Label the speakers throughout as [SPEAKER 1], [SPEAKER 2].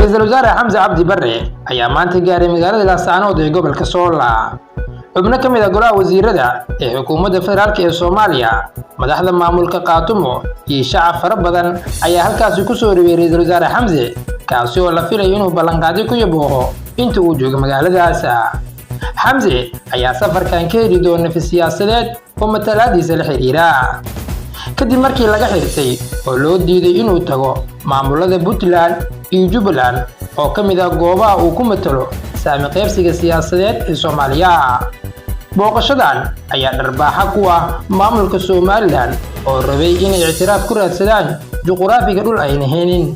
[SPEAKER 1] Ra-iisul Wasaare Xamse Cabdi Barre ayaa maanta gaaray magaalada Laascaanood ee gobolka Sool. Xubno ka mid ah golaha wasiirada ee xukuumadda federaalk ee Soomaaliya, madaxda maamulka Qaatumo iyo shacab fara badan ayaa halkaasi ku soo dhaweyay Ra-iisul Wasaare Xamse, kaasi oo la filayo inuu ballanqaadyo ku yabooqo inta uu joogo magaaladaas. Xamse ayaa safarkan ka heli doona nafis siyaasadeed oo matalaadiisa la xiriira, kadib markii laga xirtay oo loo diiday inuu tago maamulada Puntland iyo Jubbaland oo ka mid ah goobaha uu ku matalo saami qaybsiga siyaasadeed ee Soomaaliya. Booqashadan ayaa dharbaaxa ku ah maamulka Somaliland oo rabay inay ictiraaf ku raadsadaan juquraafiga dhul ayna helin.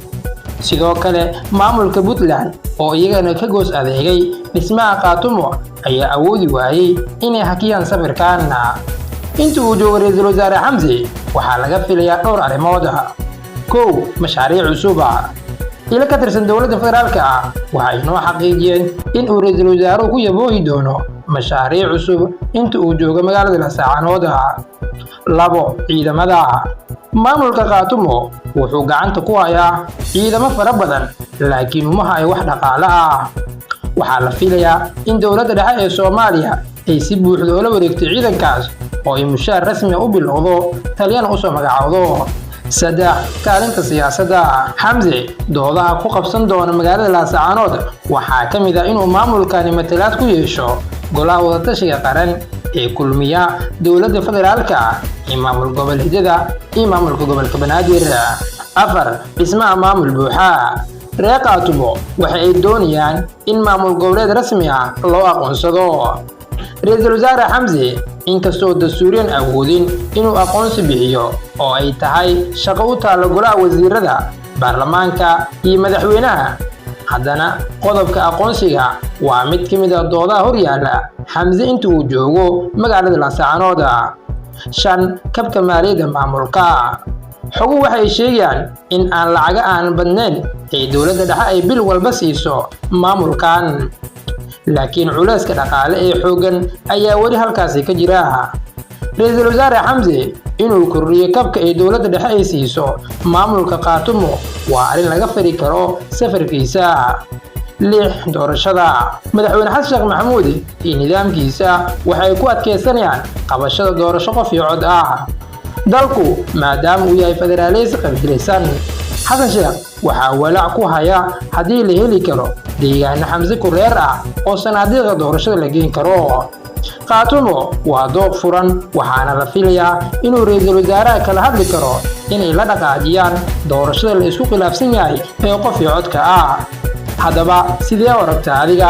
[SPEAKER 1] Sidoo kale, maamulka Puntland oo iyagana ka goos adeegay dhismaha Qaatumo ayaa awoodi waayey inay hakiyaan safirkan. Inta uu joogo Ra-iisul Wasaare Xamse waxaa laga filayaa dhowr arrimood. Kow, mashaariic cusuba. Ilo ka tirsan dowladda federaalka ah waxay inoo xaqiijiyeen in uu ra-iisul wasaaruhu ku yaboohi doono mashaariic cusub inta uu joogo magaalada Laascaanood. Labo, ciidamada. Maamulka Qaatumo wuxuu gacanta ku hayaa ciidamo fara badan, laakiin uma hayo wax dhaqaale ah. Waxaa la filayaa in dowladda dhexe ee Soomaaliya ay si buuxda ula wareegtay ciidankaas oo ay mushaar rasmi u bilowdo, taliyana usoo magacaawdo. Saddex, kaalinta siyaasadda. Xamse doodaha ku qabsan doona magaalada Laascaanood waxaa ka mid ah inuu maamulkani matalaad ku yeesho golaha wadatashiga qaran ee kulmiya dowladda federaalka iyo maamul goboleedyada iyo maamulka gobolka Banaadir. Afar, dhismaha maamul buuxa. Reer Qaatumo waxa ay doonayaan in maamul goboleed rasmi ah loo aqoonsado. Ra-iisul Wasaare Xamse, inkastoo dastuuriyan awoodin inuu aqoonsi bixiyo oo ay tahay shaqo u taallo golaha wasiirada, baarlamaanka iyo madaxweynaha, haddana qodobka aqoonsiga waa mid ka mid ah doodaha horyaala Xamse inta uu joogo magaalada Laascaanood. Shan, kabka maaliyadda maamulka. Xoguhu waxay sheegayaan in aan lacaga aan badnayn ee dowladda dhexe ay bil walba siiso maamulkan, laakiin culayska dhaqaale ee xooggan ayaa weli halkaasi ka jira. Ra-iisul Wasaare Xamse inuu kordhiyo kabka ay dowladda dhexe ay siiso maamulka Qaatumo waa arrin laga fari karo safarkiisa. Lix, doorashada. Madaxweyne Xasan Sheekh Maxamuud iyo nidaamkiisa waxay ku adkeysanayaan qabashada doorasho qof iyo cod ah, dalku maadaama uu yahay federaaleysi qabiilaysan. Xasan Sheekh waxaa walaac ku haya haddii la heli karo deegaano Xamse kureer ah oo sanaadiiqa doorashada la geen karo. Qaatumo waa dooq furan, waxaana la filayaa inuu ra-iisul wasaaraha kala hadli karo inay la dhaqaajiyaan doorashada la isku khilaafsan yahay ee qof iyo codka ah. Haddaba, sidee aragtaa adiga?